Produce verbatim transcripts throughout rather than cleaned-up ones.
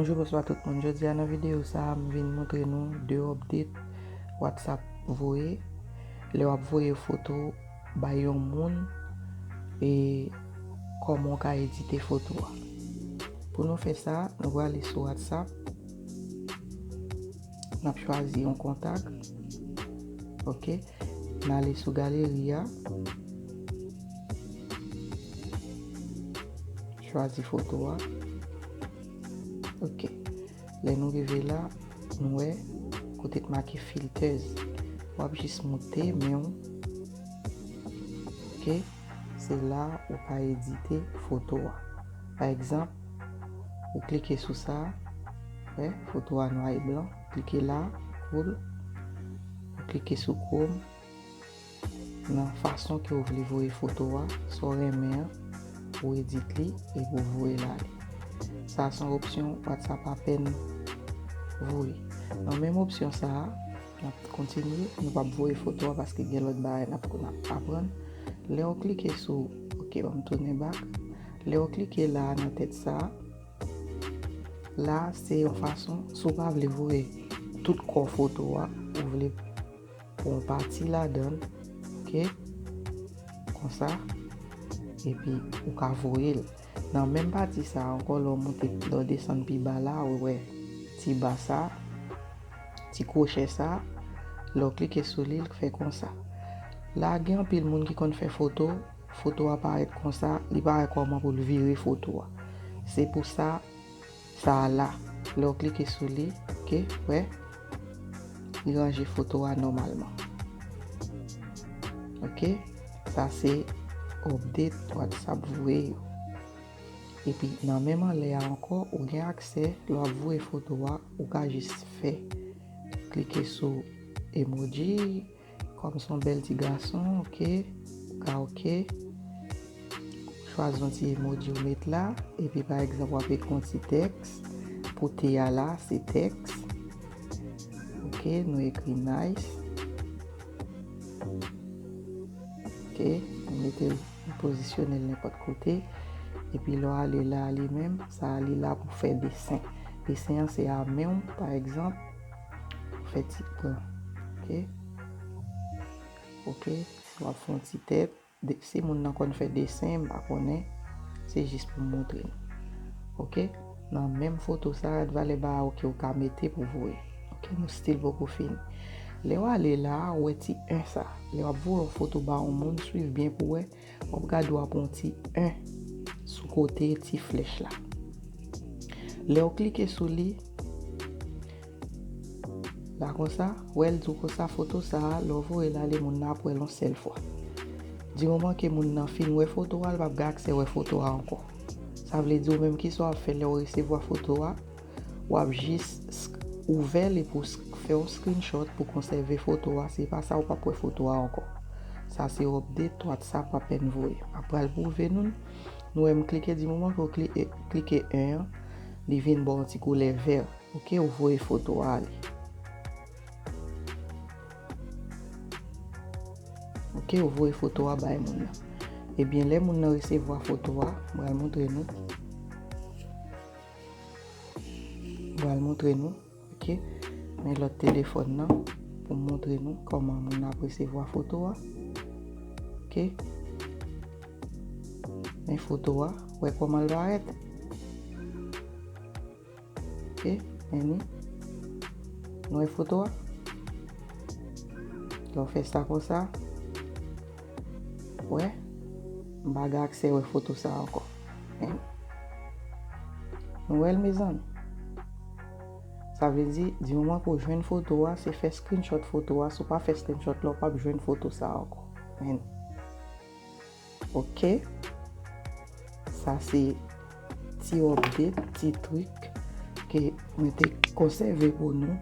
Bonjou, bonswa tout moun. Jodi a nan videyo sa a, m vin montre nou de update WhatsApp voye. Lè w ap voye foto bay yon moun, e kòman w ka edite foto a. Pou nou fè sa, nou prale sou WhatsApp. N ap chwazi yon kontak. Ok. N ale sou galeri a. Chwazi foto a. Ok. Lè nou rive la, nou wè kote k make filters. W ap jis moute men w. Ok. Se la ou ka edite foto a. Pa egzanp, ou klike sou sa, wè, foto a nwa e blan. Klike la, cool. Ou klike sou Chrome. Nan fason ke w vle voye foto a, sa w renmen an, ou edit li epi w voye l ale. Sa se yon opsyon WhatsApp apèn voye. Nan menm opsyon sa a, n ap kontinye, nou p ap voye foto a paske gen lòt bagay n ap, n ap aprann. Lè w klike sou, ok, ban m tounen back. Lè w klike la nan tèt sa a, la se yon fason, si w pa vle voye tout kò foto a, ou vle pran yon pati ladan l, ok, konsa, epi ou ka voye l. Nan menm pati sa a ankò, lè w monte, lè w desann pi ba la, ou wè ti ba sa, ti kwochè sa, lè w klike sou li, l fè konsa. La, gen anpil moun ki konn fè foto, foto a parèt konsa, li pa wè kòman pou l vire foto a. Se pou sa, sa a la. Lè w klike sou li, ok, wè, li ranje foto a nòmalman. Ok, sa se update WhatsApp voye yo. Epi nan menm anlè a ankò, ou gen aksè, lè w ap voye foto a, ou ka jis fè, klike sou emoji, kòm se yon bèl ti gason, ok, ou ka ok. Chwazi yon ti emoji ou met la, epi pa egzanp, w ap ekri yon ti tèks. Pou te a la, se tèks. Ok, nou ekri nice. Ok, nou mete l, nou pozisyone l nenpòt kote. Epi lè w ale la, li menm, sa a li la pou fè desen. Desen an se a men w, pa egzanp, ou fè ti pran. Ok? Ok, w ap fè yon ti tèt. De-, si moun nan konn fè desen, m pa konnen, se jis pou m montre nou. Ok? Nan menm foto sa, rèd valè ba a, ok, ou ka mete pou voye. Ok, nou still poko fini. Lè w ale la, ou wè ti en sa. Lè w ap voye yon foto ba yon moun, swiv byen pou wè, w ap gade w ap yon ti en sou kote ti flèch la. Lè w klike sou li, la konsa, wè l di w konsa foto sa a, lè w voye l ale, moun nan ap wè l yon sèl fwa. Di moman ke moun nan fin wè foto a, l p ap gen aksè wè foto a ankò. Sa vle di ou menm kisa w ap fè lè w resevwa foto a, w ap jis sk-, ouvè l epi w sk-, fè yon screenshot pou konsève foto a, se pa sa ou p ap wè foto a ankò. Sa se update WhatsApp apèn voye. M ap pral pwouve nou l. Nou wè m klike di moman ke w kli-, e, klike en an, li vin ba w yon ti koulè vè. Ok, ou voye foto a ale. Ok, ou voye foto a bay moun nan. Ebyen, lè moun nan resevwa foto a, m pral montre nou. M pral montre nou. Ok, men lòt telefòn nan pou m montre nou kòman moun nan ap resevwa foto a. Ok, men foto a, wè kòman l parèt. Ok, men ni. Nou wè foto a? Lè w fè sa konsa, wè, m pa gen aksè wè foto sa ankò. Men, nou wè l, mezanmi? Sa vle di, di moman ke w jwenn foto a, se fè screenshot foto a. Si w pa fè screenshot la, w p ap jwenn foto sa ankò. Men, ok. Sa se ti update, ti trik ke mwen te konsève pou nou.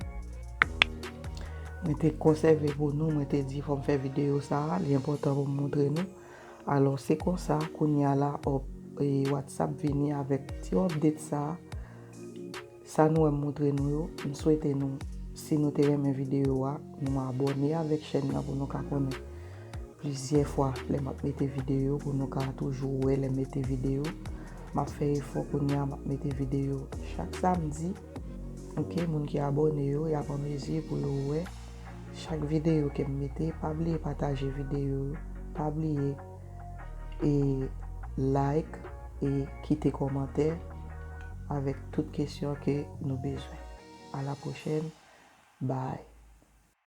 Mwen te konsève pou nou, mwen te di fò m fè videyo sa a, li enpòtan pou m montre nou. Alò, se konsa, kounye a la, up-, e, WhatsApp vini avèk ti update sa a. Sa nou wè m montre nou yo, m swete nou, si nou te renmen videyo a, nou abòne avèk chèn nan pou nou ka konnen plizyè fwa lè m ap mete videyo, pou nou ka toujou wè lè m mete videyo. M ap fè efò kounye a, m ap mete videyo chak samdi. Ok, moun ki abòne yo, y ap an mezi pou yo wè chak videyo ke m mete. Pa bliye pataje videyo yo, pa bliye e like e kite kòmantè avèk tout kesyon ke nou bezwen. A la pwochèn. Bye.